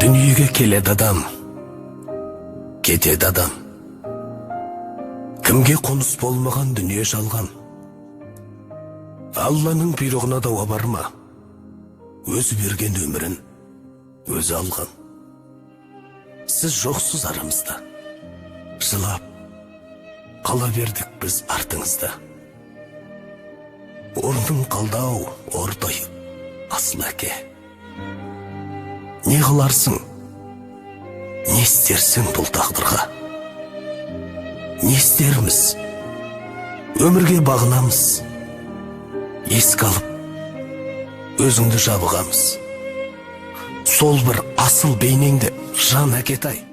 Дүниеге келеді адам, кетеді адам. Кімге қоныс болмаған дүние жалған. Алланың бұйрығына дауа бар ма? Өзі берген өмірін өзі алған. Сіз жоқсыз арамызда. Жылап қала бердік біз артыңызда. Орның қалды-ау ортайып, асыл әке. Не қыларсың? Не істерсің бұл тағдырға? Не істерміз? Өмірге бағынамыз. Еске алып, өзіңді жабығамыз. Сол бір асыл бейнеңді, жан әкетай.